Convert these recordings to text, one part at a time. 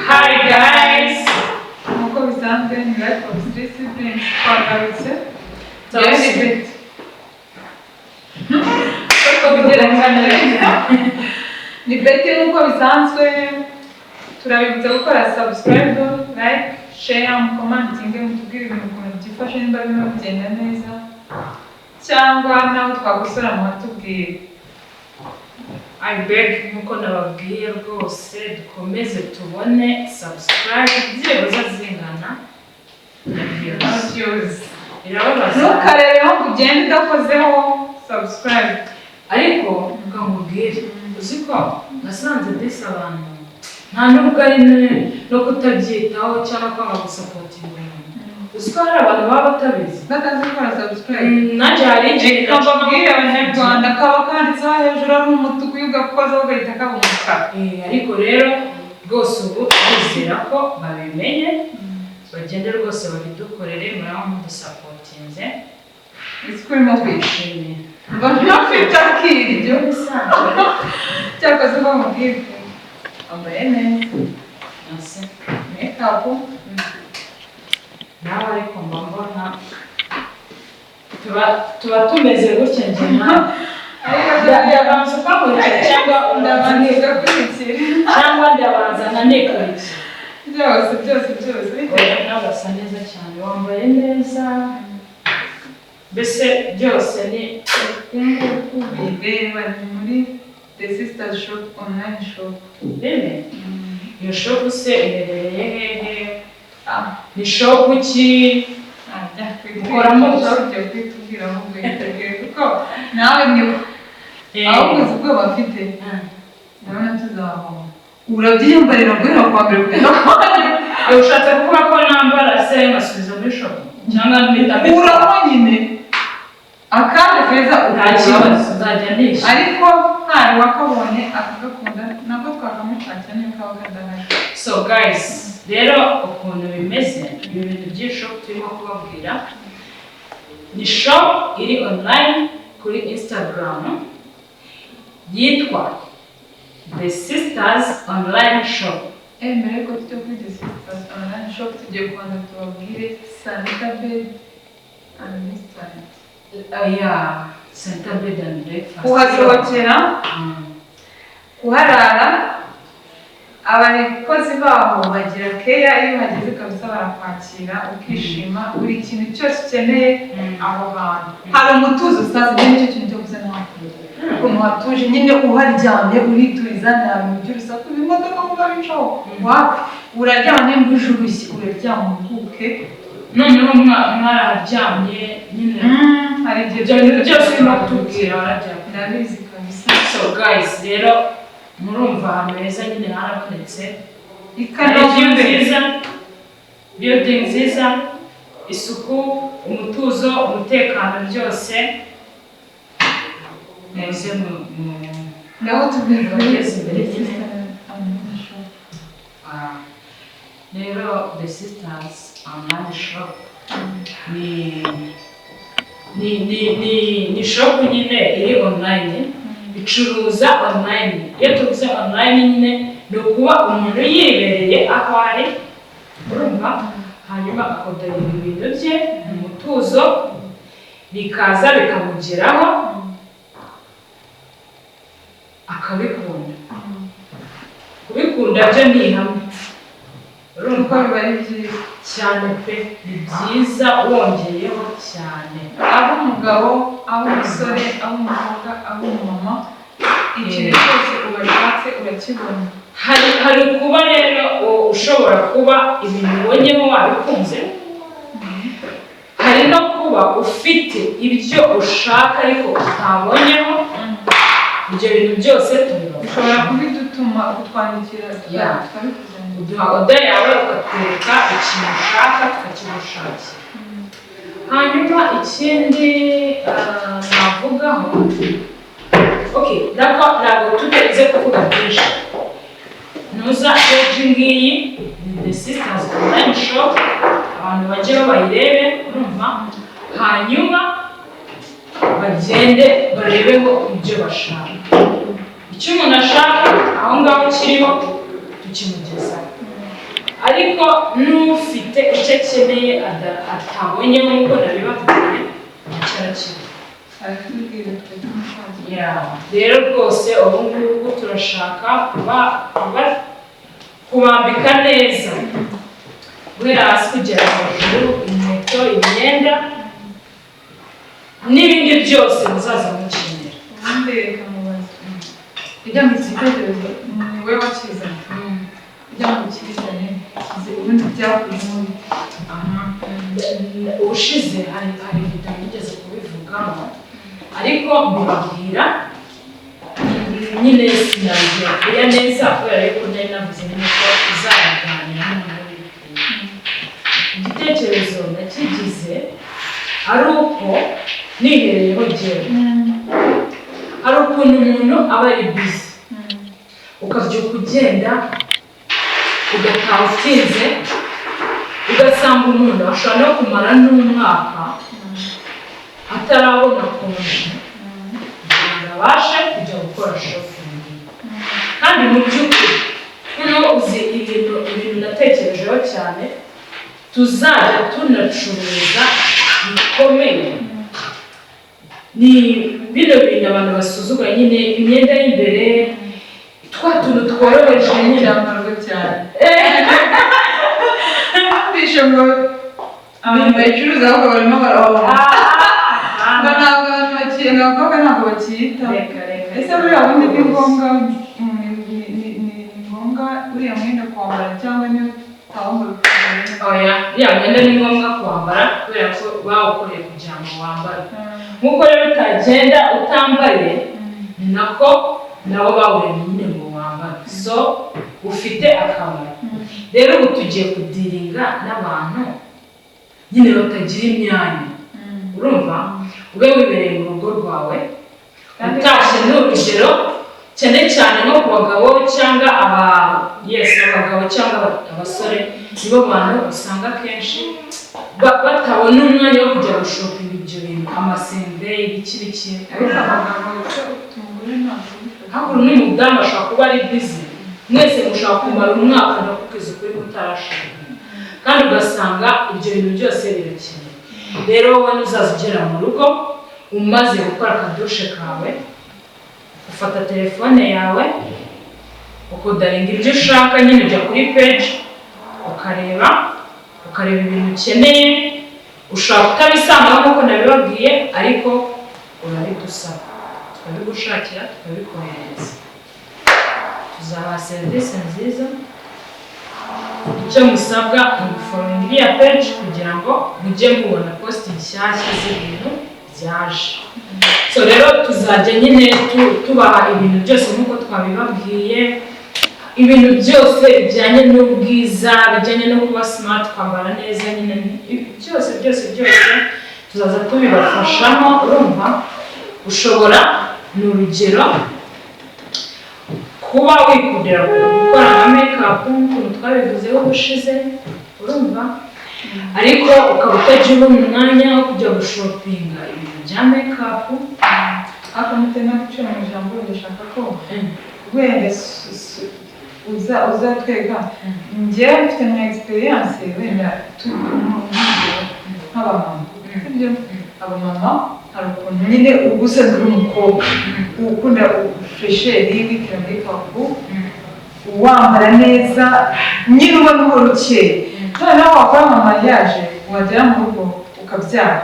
Hi guys! Nk'uko bisanzwe, ni Life of Three Siblings, twagarutse. Yewe ni Betty. Ariko kugereranya ni Betty. Nk'uko bisanzwe, turabibutsa gukora subscribe, like, share, mucommentinge, mutubwire ibintu ukuntu byifashe, nimba birimo bigenda neza cyangwa naho twakosora muhatubwire. I beg, nkuko nababwiye rwose, dukomeze tubone subscribe byibuze zingana na views. Views. Birababaza. Ntukarebeho ngo ugende udakozeho subscribe. Ariko reka nkubwire, uzi ko nasanze disi abantu nta nubwo ari no kutabyitaho cyangwa kwanga gusupportinga umuntu, uzi ko hari abantu baba batabizi? Batazi gukora subscribe. Nanjye hari igihe Reka mbabwire Abanyarwanda, kaba kanditseho hejuru ari umutuku, iyo ugakozeho ugahita kaba umukara. Ariko rero rwose ubu ndizera ko babimenye, bagende rwose babidukorere, muraba mudusupportinze. Ese ko urimo kwishyura? Twishimiye. Mba ntafite akiryo. Bisanzwe. Cyakoze ko mubwire, wambaye neza. Nase. Makeup. Nawe ariko mba mbona tuba tumeze gutya njye nawe. Ndabanza ukankurikira cyangwa Ndabanza ndabanza ugakurikira. Cyangwa ndabanza nkanikurikira? Byose, byose, byose. Oya, nawe urasa neza cyane, wambaye neza, mbese byose ni Reba, ni muri The Sisters Shop, online shop. Bebe, iyo shop se iherereye hehe? Ah. Ni shop ki? Ajya. Ukoramo iki? Ugiye kwitubwira ahubwo, yiteguye kuko nawe ni ahubwo uzi ubwoba mfite? Ndabona tuzahomba. Urabyiyambarira guhera kuwa mbere kugeza ku wa nyuma. Ushatse kuvuga ko nambara se nkasubiza muri shop cyangwa mpita mbikora? Uramo nyine akandi keza. Nta Ukuramo. kibazo, nzajya nishyura. Ariko hari uwakabonye akagakunda, nabwo twakamushakira niyo kaba kadahari. So guys, rero ukuntu bimeze, ibi bintu by'iyi shop turimo kubabwira ni shop iri online kuri Instagram yitwa The Sisters Online Shop. Mbere yuko tujya kuri The Sisters Online Shop, tugiye kubanza tubabwire Sanita Bed and Restaurant. Yeah, Center Bed and Breakfast. Kuhasohokera, kuharara, abakozi baho bagira keya. Iyo uhageze kabisa barakwakira ukishima, buri kintu cyose ukeneye. Aho hantu hari umutuzo. Sasa njye nicyo kintu cyo gusa nahakunda, ukuntu hatuje nyine, uharyamye urituriza, nta bintu by'urusaku, ibimodoka muba bicaho wapi. Uraryamye ngo ujurushye, uraryama uruhuke. Noneho mwaraharyamye nyine? Hari igihe. Ibyo bintu byose urimo kutubwira wararyamye? Ndabizi kabisa. So guys, rero murumva ahantu heza nyine harabonetse. I Hari view Kanombe. nziza, building nziza, isuku, umutuzo, umutekano, byose. Muze mu Ngaho tubwire kuri Bageze imbere nyine. Online Shop. Ah, rero The Sisters Online Shop ni shop nyine iri online, icuruza online. Iyo tuvuze online nyine ni ukuba umuntu yibereye aho ari, urumva, hanyuma akaorderinga ibintu bye mu mutuzo, bikaza bikamugeraho, akabikunda. Kubikunda byo ni ihame, urumva? Kuko biba ari byiza. Cyane pe, ni byiza wongeyeho cyane. Aho umugabo, aho umusore, aho umukobwa, aho umumama, ikintu cyose ubashatse urakibona. Hari kuba rero ushobora kuba ibintu ubonyemo wabikunze, hari no kuba ufite ibyo ushaka ariko utabonyeho. Ibyo bintu byose Ushobora tubibafasha. kubidutuma, kutwandikira, tukabikuzanira. Uduha order yawe, ukatwereka ikintu ushaka, tukakigushakira. Hanyuma ikindi navugaho, okay, nako ntabwo turenze kuvuga byinshi, ntuza page ngiyi ni The Sisters Online Shop, abantu bajyeho bayirebe, urumva, hanyuma Bagende barebeho ibyo bashaka. Icyo umuntu ashaka aho ngaho kiriho, tukimugezaho. Ariko n'ufite icyo akeneye atabonye nk'uko nabibabwiye, icyo arakibona. Aratubwira tukajya. Yeah. Rero rwose ubu ngubu turashaka kubambika neza guhera hasi kugera hejuru, inkweto, imyenda n'ibindi byose muzaza mukenera. Ubundi reka mubaze, kugira ngo iki gitekerezo ni wowe wakizanye, kugira ngo ukizane ubundi byakujemo bite? Aha. Ubushize hari video nigeze kubivugamo, ariko mbibabwira nyine sinabigira kuriya neza, kubera yuko nari navuze nyine ko tuzabiganira n'umuntu wibwiye. Igitekerezo nakigize ari uko nihereyeho jyewe. Hari ukuntu umuntu aba ari busy, ukabyuka ugenda, ugataha utinze, ugasanga umuntu ashobora no kumara n'umwaka atarabona konji kugira ngo abashe kujya gukora shopping. Kandi mu by'ukuri noneho uzi ibintu natekerejeho cyane, tuzajya tunacuruza bikomeye ni bino bintu abantu basuzugura nyine, imyenda y'imbere, twa tuntu tworoheje nyine. Cyambarwa cyane. Numvise ngo abantu bayicuruza ahubwo barimo barahomba, ngo ntabwo abantu bakiri, abakobwa ntabwo bakiyitaho. Reka reka. Ese buriya bundi ni ngombwa, ni ngombwa uriya mwenda kwambara, cyangwa niyo utawambara ukambara? Oya, uriya mwenda ni ngombwa kwambara, kubera ko bawukoreye kugira ngo wambare. Nk'uko rero utagenda utambaye, ni nako nabo bawuremye nyine ngo wambare, so ufite akamaro. Rero ubu tugiye kudealinga n'abantu nyine batagira imyanya. Urumva, ube wibereye mu rugo rwawe, utashye, ni urugero, cyane cyane nko ku bagabo cyangwa aba, yes, abagabo cyangwa abasore, nibo bantu usanga akenshi batabona umwanya wo kujya gushoppinga ibyo bintu, amasende, ibiki biki. Ariko abagabo, ese ufite umugore ntabwo ubifata? Hakuno n'umudamu ashobora kuba ari busy, mwese mushobora kumara umwaka, ndakubwiza ukuri, mutarashoppinga, kandi ugasanga ibyo bintu byose birakenewe. Rero wowe nuzaza ugera mu rugo umaze gukora akadushe kawe, ufata telefone yawe, ukaorderinga ibyo ushaka nyine, ujya kuri page ukareba ibintu ukeneye. Ushobora kutabisanga nk'uko nabibabwiye, ariko urabidusaba tukabigushakira, tukabikoherereza. Tuzabaha serivisi nziza. Icyo musabwa ni ugufollowinga iriya page kugira ngo mujye mubona post nshyashya z'ibintu byaje. So rero tuzajya nyine tubaha ibintu byose nk'uko twabibabwiye, ibintu byose bijyanye n'ubwiza, bijyanye no kuba smart, kwambara neza nyine, byose byose byose tuzaza tubibafashamo. Urumva, ushobora, ni urugero, kuba wikundira gukora nka makeup nk'ukuntu twabivuzeho ubushize, urumva, ariko ukaba utajya ubona umwanya wo kujya gushoppinga ibintu bya makeup. Ariko mutena gucira mu ijambo, ndashaka ko wenda uzatwereka. Njyewe mfite nka experience, wenda nk'abamama, sibyo? Abamama hari ukuntu nyine uba usanzwe uri umukobwa ukunda fraîcheur, witera makeup, wambara neza nyine, ubona uhora ukeye. Noneho wakora nka mariage, wagera mu rugo ukabyara.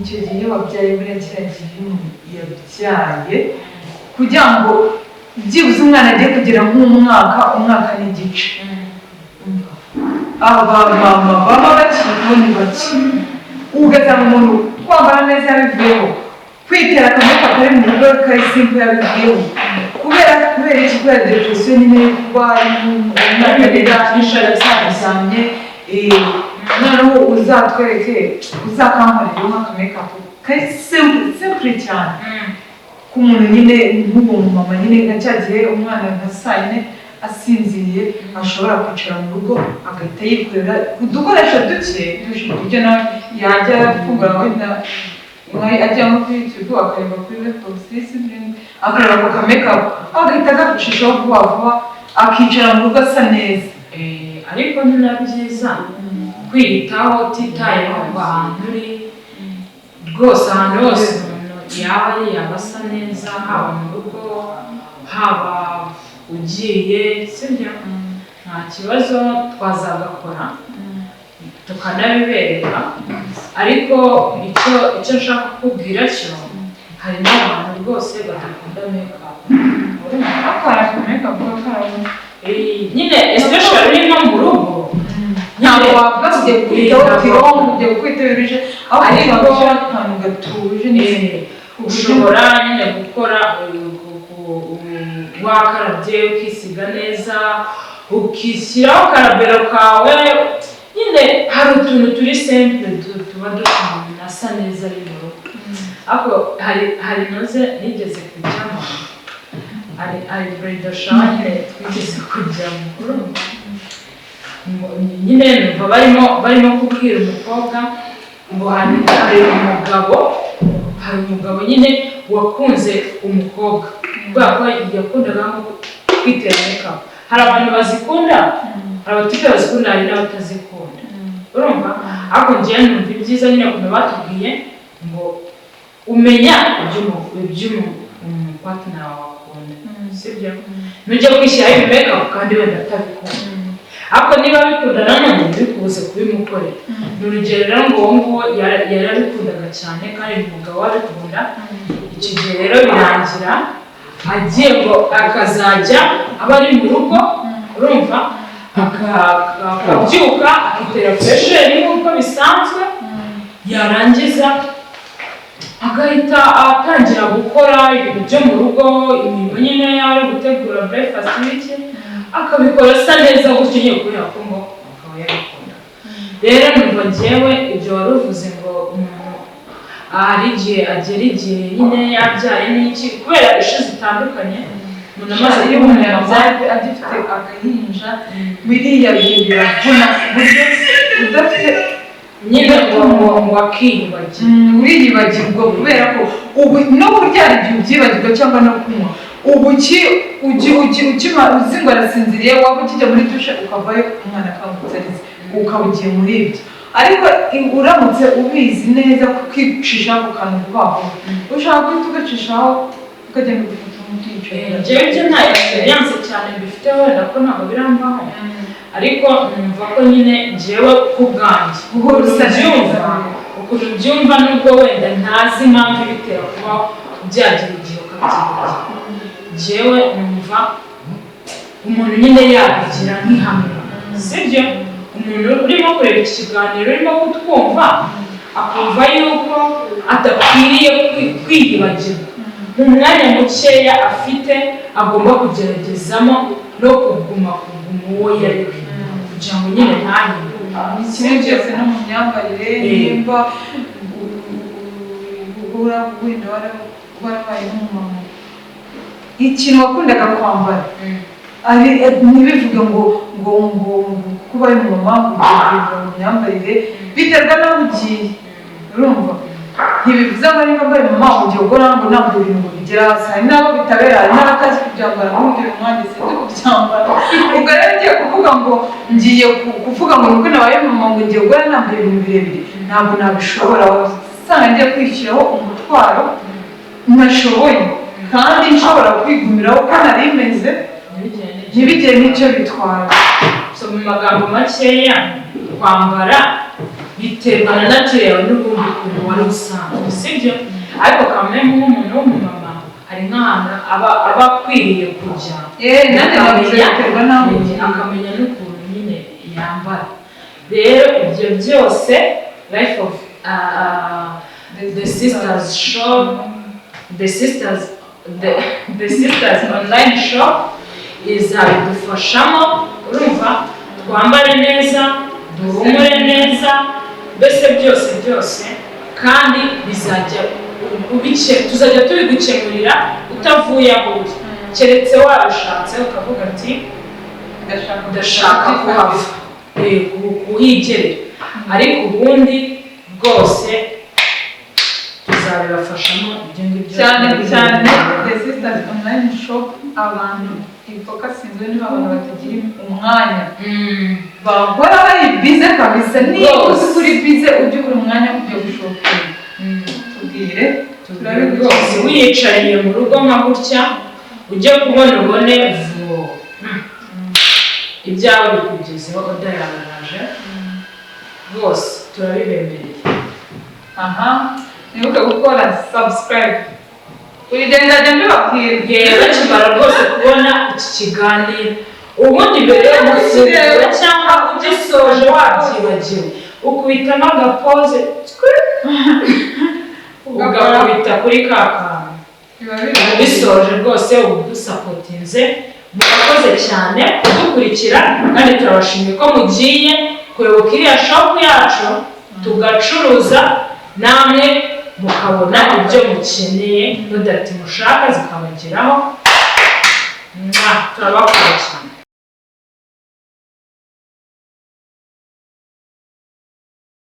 Icyo gihe iyo wabyaye, buriya kiriya gihe umuntu yabyaye, kugira ngo byibuze umwana agiye kugera nk'umwaka, umwaka n'igice, abamama baba bakiriho ni bake. Ugasanga umuntu kwambara neza yabivuyeho, kwitera akamakeup kari mu rugo kari simple yabivuyeho. Kubera iki? Kubera depression nyine yo kuba umwana arira aryamye. Noneho uzatwereke, uzakankorera nk'akamakeup kari simple simple cyane ku muntu nyine nk'uwo mumama nyine, nka cya gihe umwana nka saa yine asinziriye, ashobora kwicara mu rugo agahita yikorera udukoresho duke, ku buryo nawe yajya afungura wenda. Ajya nko kuri YouTube akareba kuri Life of, akareba ku ka makeup, agahita agacishaho vuba vuba, akicara mu rugo asa neza. Ariko ni na byiza kwiyitaho utitayeho ngo ahantu uri rwose, ahantu hose umuntu yaba ari yaba asa neza, haba mu rugo, haba ugiye, sibyo? Nta kibazo, twazagakora tukanabibereka. Ariko icyo nshaka kukubwira cyo, hari n'abantu rwose badakunda makeup. Ariko hari aka makeup kaba karabona. Nyine especially uri nko mu rugo. Ntabwo wavuga ngo ugiye kwitaho tirongo, ugiye kwitaho ibije aho, Ariko- kugira ngo akantu gatuje neza. Ushobora nyine gukora wakarabye, ukisiga neza, ukishyiraho karabero kawe. Nyine hari utuntu turi simple tuba dutuma umuntu asa neza ari mu rugo. Ariko hari noze nigeze kujyamo, hari bridal shower nyine twigeze kujyamo, urumva? Nyine numva barimo kubwira umukobwa ngo hari umugabo nyine wakunze umukobwa kubera ko yakundaga nko kwitera makeup. Hari abantu bazikunda, hari abatipe bazikunda, hari n'abatazikunda, urumva? Ariko njyewe numva ibyiza nyine ukuntu batubwiye ngo umenya iby'umupartner wawe akunda, sibyo? Nujya kwishyiraho ibi makeup kandi wenda atabikunda, ariko niba abikunda nanone ntibikubuze kubimukorera. Ni urugero rero ngo uwo nguwo yarabikundaga cyane kandi ni umugabo wabikunda. Icyo gihe rero birangira agiye ngo akazajya aba ari mu rugo, urumva, akabyuka akitera fraîcheur nk'uko bisanzwe, yarangiza agahita atangira gukora ibintu byo mu rugo, imirimo nyine yaba ari gutegura breakfast n'iki, akabikora asa neza gutyo nyine, kubera ko ngo akaba yabikunda. Rero numva njyewe ibyo wari uvuze ngo umuntu hari igihe agera igihe nyine yabyaye n'iki, kubera issue zitandukanye, umuntu amaze Iyo kuba umuntu umumama yabyaye agifite agahinja, biriya bihe biravuna ku buryo udafite nyine ngo akiyubagira. Uriyibagirwa kubera ko ubu no kurya hari igihe ubyibagirwa, cyangwa no kunywa. Ubu ukima uzi ngo arasinziriye, waba ukijya muri douche ukavayo umwana akangutse arize, ukaba ugiye muri ibyo. Ariko uramutse ubizi neza kukicisha ku kantu vuba vuba, ushaka guhita ugacishaho, ukagenda ugafata umuti ukicara. Njyewe ibyo nta experience cyane mbifiteho, wenda ko ntabwo birambaho, ariko numva ko nyine njyewe ku bwanjye Guhora ukuntu usa neza. mbyumva, ukuntu mbyumva, nubwo wenda ntazi impamvu ibitera kuba byagira igihe ukabyibagirwa, njyewe numva umuntu nyine yabigira nk'ihame, sibyo? Umuntu urimo kureba iki kiganiro, urimo kutwumva, akumva yuko adakwiriye kwiyibagirwa mu mwanya mukeya afite, agomba kugeragezamo no kuguma uwo yari we, kugira ngo nyine ntahindure. Ni kimwe byose no mu myambarire. Nimba uhora wenda warabaye nk'umumama, ikintu wakundaga kwambara ari ntibivuge ngo kuba ari umumama ngo ugiye guhindura mu myambarire. Biterwa n'aho ugiye, urumva? Ntibivuze ngo niba mbaye mama ugiye gukora ngo ntabwo ibintu ngo bigera hasi. Hari n'abo bitabera, hari n'abatazi kubyambara nk'urugero nkanjye sinzi kubyambara. Ubwo rero ngiye kuvuga ngo ngiye kuvuga ngo nuko nabaye mama ngo ngiye guhora nambaye ibintu birebire, ntabwo nabishobora. Usanga ngiye kwishyiraho umutwaro ntashoboye kandi nshobora kwigumiraho uko nari meze, ntibigire n'icyo bitwara. So mu magambo makeya, kwambara biterwa na nature yawe n'ubundi ukuntu wari usanzwe, sibyo? Ariko kamwe nk'umuntu w'umumama hari nk'ahantu aba akwiriye kujya, Nanjye navuze biterwa n'aho ugiye. Akamenya n'ukuntu nyine yambara. Rero ibyo byose, Life of the Sisters shop, the Sisters online shop izabidufashamo, urumva? Twambare neza, duhumure neza, mbese byose byose, kandi bizajya ubice, tuzajya tubigukemurira utavuye aho uri, keretse wabishatse ukavuga ati ndashaka kuhava, kuhigerera. Ariko ubundi bwose Tuzabibafashamo ibyo ngibyo. Cyane cyane The Sisters Online Shop, abantu ifocusinzwe niba abantu batagira umwanya, bahora bari busy kabisa. Niba uzi ko uri busy, ujye ubura umwanya wo kujya gushoppinga, tubwire. Rwose wiyicariye mu rugo nka gutya, ujye kubona ubone vuba ibyawe bikugezeho, order yawe yaje. Rwose turabibemereye. Aha, nibuke gukora subscribe. Buri gihe nzajya mbibabwira. Rero bakimara rwose kubona iki kiganiro, ubundi mbere yo gufungura cyangwa ugisoje wabyibagiwe, ukubitamo agapoze, ugakubita kuri ka kantu. Biba biri Ubisoje rwose uba udusupportinze. Murakoze cyane kudukurikira, kandi turabashimiye ko mugiye kuyoboka iriya shop yacu, tugacuruza, namwe mukabona ibyo mukeneye, product mushaka zikabageraho. Mwah, turabakunda cyane.